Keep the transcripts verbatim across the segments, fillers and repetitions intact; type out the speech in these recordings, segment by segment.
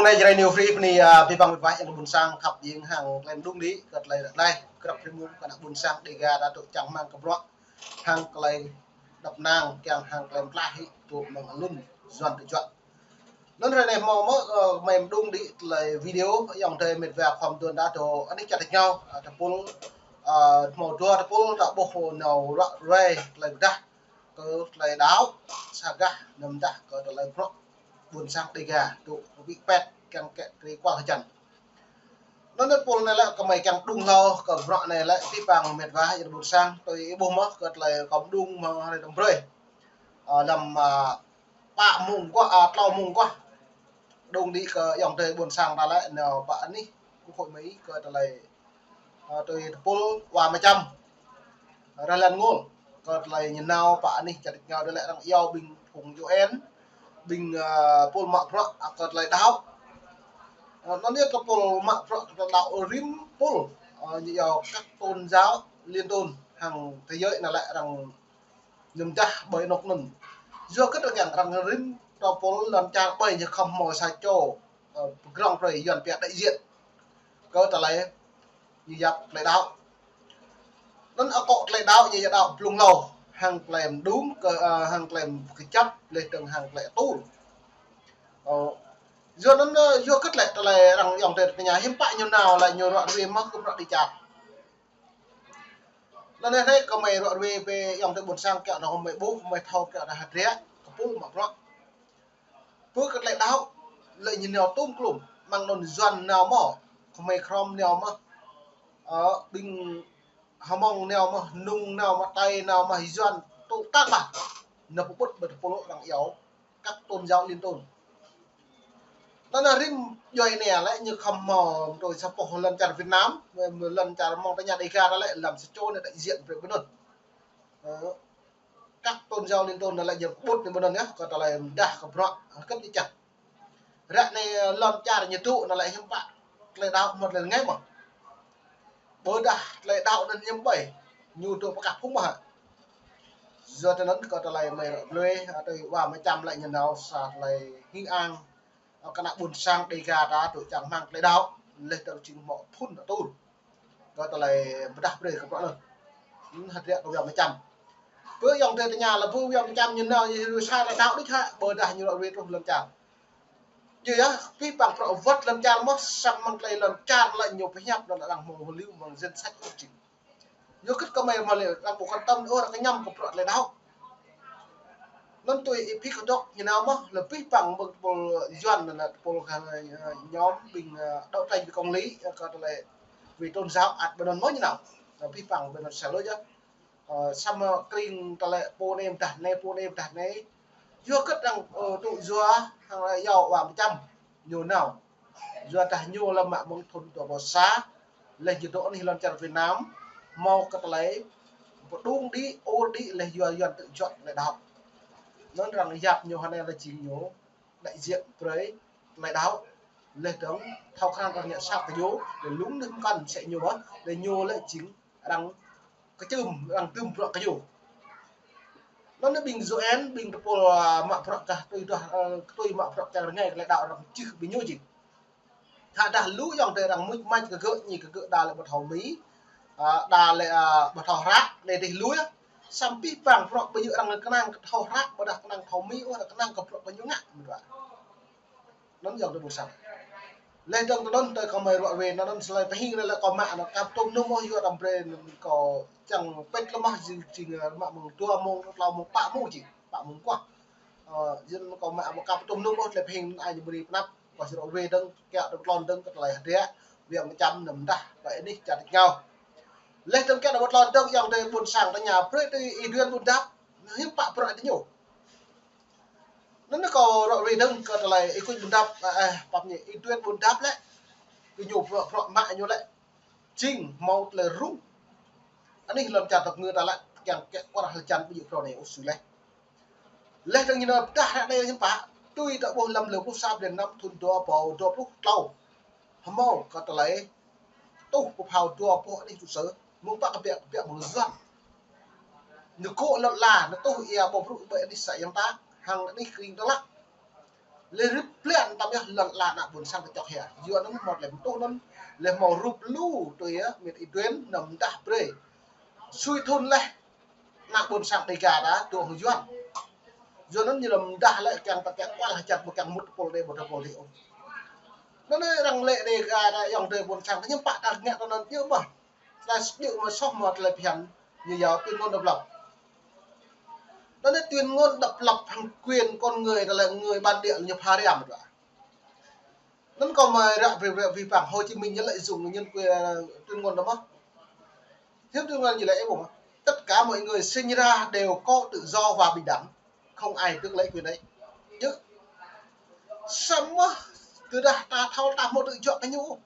Anai Jrai New Free bơni, ah, abih bang mĕt wa ayŏng adơi ƀôn sang khăp jing hăng tơlơi mơđung đĭ kơ tơlơi ră anai, krăp rĭm mông kơ ană ƀôn sang Dega ta tŭ čang rơmang kơ bruă hăng tơlơi dăp nang kiăng hăng tơlơi mơtlaih hĭ tŭ mơ̆ng alum Yuan tơjuă. Anŭn hrơi anai hmâo mơ̆, ơ, mơi mơđung đĭ tơlơi video ayŏng adơi mĕt wa khŏm dŏ đa dŏ anih čar tơngiao, ơ, tơpul, ơ, hmâo dua tơpul ta ƀuh nao ruă ruai tơlơi pơdah kơ tơlơi đaŏ, sa gah nao pơdah kơ tơlơi bruă ƀôn sang Dega tŭ wĭ pet kiăng kĕ kri kual hơjăn. Anŭn tơpul anai lĕ kơ mơi kiăng mơđung hlâo kơ bruă anai lĕ abih bang mĕt wa ayŏng adơi ƀôn sang, tui ih ƀuh mơ̆ kơ tơlơi kâo mơđung mơ̆ng hrơi tơm brơi. Ơ, lăm, ơ, pă mông guah, ơ, klâo mông guah. Mơđung đĭ kơ ayŏng adơi ƀôn sang ta lĕ nao pơ anih kơ khôi mơi kơ tơlơi, ơ, tui tơpul wa mơčăm. Rơlan ngul kơ tơlơi ñu nao pơ anih čar tơngiao đa lĕ arăng iâu ƀing phung U N, ƀing, ơ, tơpul mă bruă, ơ, kơ tơlơi đaŏ. Ơ, anŭn yơh tơpul mă bruă kơ tơlơi đaŏ rĭm tơpul, ơ, ñu iâu các tôn giáo liên tôn hăng thế giới anai lĕ arăng ñu pơdah ƀơi anŏ anŭn. Yua kơ tơlơi arăng rĭm tơpul lŏn čar ƀơi ñu khŏm hmâo sa čô, ơ, pơgrong brơi Yuan pia đại diện kơ tơlơi ñu yap tơlơi đaŏ. Anŭn akŏ tơlơi đaŏ ñu yap đaŏ blung hlâo hăng tơlơi mơđung kơ, ơ, hăng tơlơi kơjăp laih dơ̆ng hăng tơlơi atur. Ơ, yua anŭn, ơ, yua kơ tơlơi, tơlơi arăng ayŏng adơi tơña hiư̆m pă ñu nao lĕ ñu ruă ruai mơ̆ kơ bruă đĭ čar. Anŭn anai kơ mơi ruă ruai bĕ ayŏng adơi ƀôn sang kiăng nao mơi ƀuh, mơi thâo kiăng nao hơdră, kơ tơpul mă bruă. Pơ kơ tơlơi đaŏ, lĕ ñu nao tŭm klum, mơ̆ng anŭn Yuan nao mơ̆, kơ mơi Krôm nao mơ̆, ơ, ƀing Hmông nao mơ̆, Nung nao mơ̆, Tây nao mơ̆, Yuan tŭ tan ƀah. Nao pơƀut ƀơi tơpul arăng iâu các tôn giáo liên tôn. Anŭn anai rĭm djuai anai lĕ ñu khŏm hmâo tui sa boh lŏn čar Việt Nam, lŏn čar mơ̆ng tơña Dega ta lĕ lăm sa čô anai đại diện brơi ƀơi anŭn. Ơ, các tôn giáo liên tôn anai lĕ ñu pơƀut anai ƀơi anŭn yơh, kơ tơlơi pơdah kơ bruă, hơget ñu čang. Ră anai lŏn čar ñu tŭ anai lĕ hiư̆m pă tơlơi đaŏ mơ̆ tơlơi rơngai mơ̆. Ƀôdah tơlơi đaŏ anŭn hiư̆m ƀơi ñu tŭ pơkah phung mơ̆ hă. Yua tui anŭn kơ tơlơi mơi ruă ruai, ơ, tui wa mơčăm lĕ ñu nao sa tơlơi hing ang, ơ, kơ ană ƀôn sang Dega ta tŭ čang rơmang tơlơi đaŏ, laih dơ̆ng jing hmâo phŭn atur kơ tơlơi pơdah brơi kơ bruă anŭn. Anŭn hơdră kơ wa mơčăm. Pơ ayŏng adơi tơña lĕ pơ wa mơčăm ñu nao ñu ruai sa tơlơi đaŏ đôč hă, ƀôdah ñu ruă ruai truh lŏn čar. Yua yơh, abih bang bruă wơ̆t lŏn čar mơ̆, samơ̆ mơ̆ng tơlơi lŏn čar lĕ ñu pơhiăp lŏn arăng hmâo hơliu mơ̆ng danh sách ôh jing. Yua kơ kơ mơi mă lĕ arăng ƀu quan tâm ôh, arăng kơñăm kơ bruă tơlơi đaŏ. Anŭn tui ih pĭ kơ dŏ ñu nao mơ̆, lĕ abih bang ƀing tơpul Yuan anŭn lĕ tơpul kơ, ơ, nhóm ƀing, ơ, đấu tranh vì công lý, ơ, kơ tơlơi vì tôn giáo ăt ƀơi anŭn mơ̆ ñu nao. Lĕ abih bang ƀơi anŭn sa lô yơh. Ơ, samơ̆ kring tơlơi pô anai pơdah anai, pô anai pơdah anai. Yua kơ arăng, ơ, tŭ yua hăng lĕ iâu wa mơčăm ñu nao. Yua dah ñu lăm mă mơ̆ng thŭn dua rơbâo sa, laih ñu dŏ anih lŏn čar Việt Nam, hmâo kơ tơlơi pơđung đĭ, ur đĭ, laih yua Yuan tơjuă tơlơi đaŏ. Anŭn arăng yap ñu hơnai lĕ jing ñu đại diện brơi tơlơi đaŏ, laih dơ̆ng thâo krăn arăng ngă sat kơ ñu, laih lung neh mơkăn sĕ ñu mơ̆, laih ñu lĕ jing arăng kơčưm, arăng tŭm bruă kơ ñu. Anŭn anai ƀing Yuan, ƀing tơpul, ơ, mă bruă kah tui dah, ơ, tui mă bruă kiăng rơngai tơlơi đaŏ arăng čih ƀing ñu jing. Tha dah lu ayŏng adơi arăng muč mač kơ gơ̆, ñu kơ gơ̆ đa lĕ ƀu thâo Mi, ơ, đa lĕ, ơ, ƀu thâo Hră, anai dih lu yơh. Samơ̆ abih bang bruă ƀing ñu arăng kơnang kơ thâo Hră, ƀôdah kơnang thâo Mi, ôh, arăng kơnang kơ bruă ƀing ñu ngă, mĕt wa. Anŭn ayŏng adơi ƀôn sang. Laih dơ̆ng tơdơi tơl kâo mơi ruă ruai, anŭn anŭn sa tơlơi pơhing anai lĕ kâo mă anŭn kâo pơtŭm mơnuih mơ̆ yua đăm brơi anŭn kâo čang pĭt lơ̆m mơ̆ jing, jing, ơ, mă mơ̆ng dua mông, klâo mông, pă mông jing, pă mông kuah. Ơ, jing kâo mă mơ̆ kâo pơtŭm mơnuih mơ̆ tơlơi pơhing anŭn ai ñu brơi pơnăp, kâo sĭ ruă ruai dơ̆ng, kiăng dơ̆ng tlôn dơ̆ng kơ tơlơi hơdră, wa mơčăm nao pơdah, ƀơi anih čar tơngiao. Laih dơ̆ng kiăng dơ̆ng tlôn dơ̆ng ayŏng adơi ƀôn sang tơña brơi tui Y Duen Bun Dap, hiư̆m pă bruă tơ ñu. Anŭn kâo ruă ruai dơ̆ng kơ tơlơi Y Kuč Bun Dap, ơ, ơ, pap ñu Y Duen Bun Dap lĕ, kơ ñu bruă, bruă mă ñu lĕ jing hmâo tơlơi rŭng anih lŏn čar tơpơngư ta lĕ kiăng kĕ kual hơjăn ƀu djơ̆ phrâo anai ôh sui laih. Laih dơ̆ng ñu nao pơdah ră anai hiư̆m pă, tui ta ƀuh lăm lơ pluh sa blan năm thŭn dua rơbâo dua pluh klâo. Hmâo kơ tơlơi tuh pơphao dua boh anih trụ sở, mơ̆ng pă kơbiă, kơbiă mơ̆ng Yuan. Ñu kô̆ lŏn ala, ñu tuh ia ƀâo brŭ ƀơi anih xã Yang Ta, hăng anih kring Dak Lak. Lĕ rĭp blan tăm yơh lŏn ala ană ƀôn sang ta čŏk hia. Yua anŭn hmâo tơlơi pơtuh anŭn, lĕ hmâo rup lu tui yơh, mĕt Y Tuen nao mơdah brơi. Sui thun laih ană ƀôn sang Dega ta, tui hăng Yuan. Yua anŭn ñu lŏm mơdah lĕ kiăng ta kiăng kual hơjăn ƀu kiăng mŭt pôl đe ƀu ta pôl đe ôh. Anŭn arăng lĕ Dega ta yŏng tơi ƀôn sang ta ñăm pă ta ngă ta anŭn yơh mơh. Ta sĭ mă soh mă tơlơi phiăn ñu yua tuyên ngôn độc lập. Anŭn tuyên ngôn độc lập hăng quyền con người ta lĕ người bản địa ñu pha răm mơ̆n. Anŭn kâo mă ră brơi brơi vi phạm Hồ Chí Minh ñu lợi dụng nhân quyền tuyên ngôn đó mơh. Hiếu tuyên ngôn ñu lĕ ih ƀuh mơh. Tất cả mọi người sinh ra đều có tự do và bình đẳng. Không ai tước lấy quyền đấy. Chứ. Samơ̆ tơdah ta thâo ta hmâo tự do kơ ñu.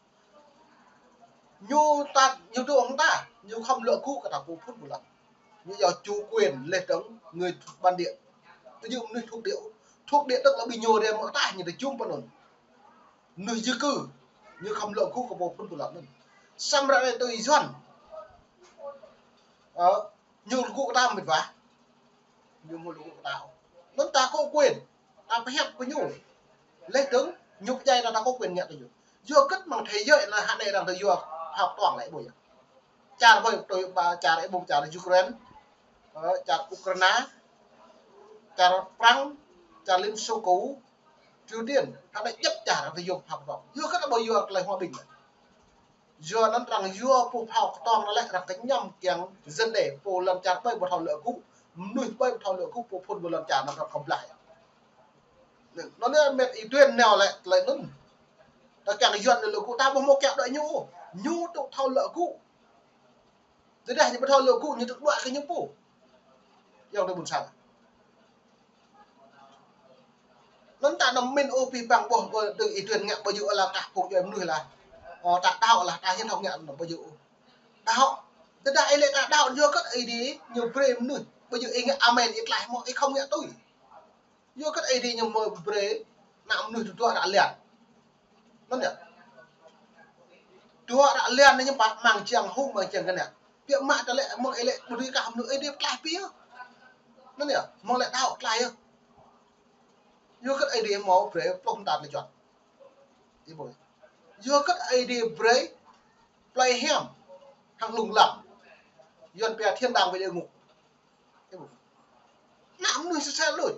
Ñu ta, ñu dŏ hăng ta, ñu khŏm luă gŭ kơ ta pô phŭn ƀu lăng. Ñu yua chủ quyền lĕ tơ̆ng người bản địa. Tơjŭ mơnuih thuộc địa. Thuộc địa tức là ƀing ñu đe mơ̆ ta ñu tơjŭm pơ anŭn. Mơnuih di cư, ñu khŏm luă gŭ kơ pô phŭn ƀu lăng anŭn. Samơ̆ ră anai tui Yuan. Ơ, ñu luă gŭ kơ ta mĕt wa. Ñu hmâo luă gŭ kơ ta. Anŭn ta có quyền. Ta pơhiăp kơ ñu. Lĕ tơ̆ng, ñu pơdjai ta, ta có quyền ngă kơ ñu. Yua kơ mơ̆ng thế giới anai hă anai arăng tơjuă phao kơtuang lĕ ih ƀuh yơh. Čar hơi tui ƀă čar ih ƀuh čar Ukraine. Ơ, čar Ukraine. Čar Prăng, čar Liên Xô cũ, Triều Tiên, hă anai djŏp čar arăng tơjuă phao kơtuang. Yua kơ ƀu yua tơlơi hòa bình. Yua anŭn arăng yua pô phao kơtuang anŭn lĕ arăng kơñăm kiăng dân đe pô lŏn čar ƀơi ƀu thâo luă gŭ, mơnuih ƀơi ƀu thâo luă gŭ pô phŭn ƀơi lŏn čar anŭn arăng khŏm blah. Anŭn anai mĕt Y Tuen nao lĕ tơlơi anŭn. Ta kiăng Yuan luă gŭ ta ƀu hmâo kiăng đuaĭ ñu. Ñu tŭ thâo luă gŭ. Tơdah ñu ƀu thâo luă gŭ ñu tŭ đuaĭ kơ ñu pô. Yŏng tơi ƀôn sang. Anŭn ta nao min ôh pih păng ƀuh kơ tơ̆ng Y Tuen ngă ƀu djơ̆ lah kah phung djuai mơnuih lah. Ơ, ta đaŏ lah, ta hiư̆m thâo ngă anŭn ƀu djơ̆ ôh. Đaŏ. Tơdah ih lĕ ta đaŏ yua kơ Ơi Adai ñu brơi mơnuih. Ƀu djơ̆ ih ngă amen ih tlaih mơ̆ ih khŏm ngă tui. Yua kơ Ơi Adai ñu mơ̆ brơi ană mơnuih tơdruă ră lăn. Anŭn yơh. Tơdruă ră lăn anai ñu pă mơ̆ng jiăng hŭng mơ̆ng jiăng kơnăl. Biă mă ta lĕ mơ̆ng ih lĕ ƀu dưi kah mơnuih Ơi Adai tlaih pioh. Anŭn yơh, mơ̆ng lĕ đaŏ tlaih yơh. Yua kơ Ơi Adai hmâo brơi pluh mơta tơlơi juăt. Ih ƀuh. Yua kơ Ơi Adai brơi plei hiam hăng lông lăm. Yuan pia thiên đàng với địa ngục. Ih ƀuh. Ană mơnuih sơsel đôč.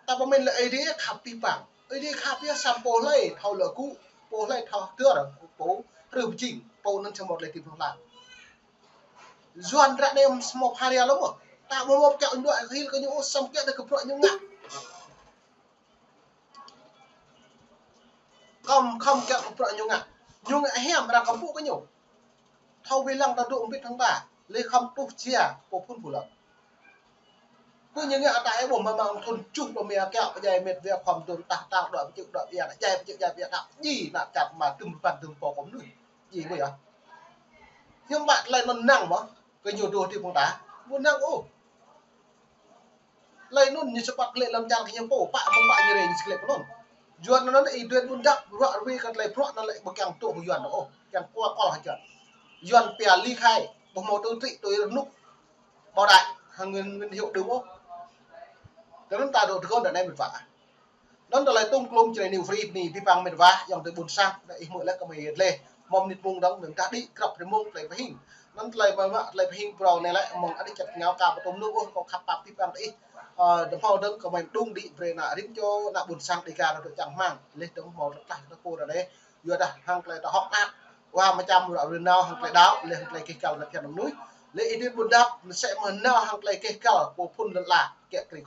Ta pơmĭn lĕ Ơi Adai khăp pih păng. Ơi Adai khăp yơh samơ̆ pô hlơi thâo luă gŭ, pô hlơi thâo tơr, pô hrih pơjing, pô anŭn samơ̆ lĕ tĭp hăng lăng. Yuan ră anai samơ̆ pha ria lŏm mơ̆. Ta ƀu hmâo kiăng đuaĭ hil kơ ñu ôh samơ̆ kiăng đuaĭ kơ bruă ñu ngă. Khŏm, khŏm kiăng kơ bruă ñu ngă. Ñu ngă hiam arăng kơpŭ kơ ñu. Thâo wai lăng ta dŏ mbĭt hăng ta. Lĕ khŏm tuh jia pô phŭn ƀu lăng. Kơ ñu ngă ta ih ƀuh mơ̆ng mơ̆ng thŭn tơjuh pluh rơma kiăng pơdjai mĕt wa khŏm dŏ tah tah đuaĭ pơčŭk đuaĭ pia, djai pơčŭk djai pia ta. Djai ană čar mă tơm păn tơm pô kơ mơnuih. Djai ƀuh yơh. Hiư̆m pă tơlơi anŭn năng mơ̆. Kơ ñu dŏ tĭp hăng ta. Ƀu năng ôh. Tơlơi anŭn ñu sơpăt klĕ lăm čar kơ ñu pô, pă mơ̆ng pă ñu rei ñu sơklĕ pơ anŭn. Yuan anŭn ih duen ƀun dăp, ruă rui kơ tơlơi bruă anŭn lĕ ƀu kiăng tŭ Yuan ôh, kiăng kua kol hă Yuan. Yuan pia ly khai, ƀu hmâo tơtri tui rơnŭk. Bảo đại, hăng nguyên, nguyên hiệu đơm ôh. Tơl anŭn ta dŏ tơgôn đa anai mĕt wa. Anŭn tơlơi tŭm klŭm čơnai New Free anai, pih păng mĕt wa, yŏng tơi ƀôn sang, đa ih hmư̆ lĕ kơ mơi yet lĕ. Mơ̆ng mơnit mông dơ̆ng, mơ̆ng tah đĭ, krăp rơmông, tơlơi pơhing. Anŭn tơlơi mơ̆ mă, tơlơi pơhing phrâo anai lĕ, mơ̆ng adih čăt ngao ka pơtŭm nŭk ôh, kâo khăp pap pih păng tơ ih. Ơ, đơ̆m hmâo dơ̆ng kơ mơi mơđung đĭ brơi ană rĭm čô, ană ƀôn sang Dega ră tơ̆ čang hmang. Leh dơ̆ng hmâo rơklah rơkô ră đe. Yua dah hăng tơlơi tơhŏk anăk. Wa mơčăm ră rơnao hăng tơlơi đaŏ, leh hăng tơlơi keh kăl ană phiăn mơnuih. Leh ih dĭ ƀun dăp, mơsĕ mơ̆ nao hăng tơlơi keh kăl, pô phŭn lăn ala, kiăng kri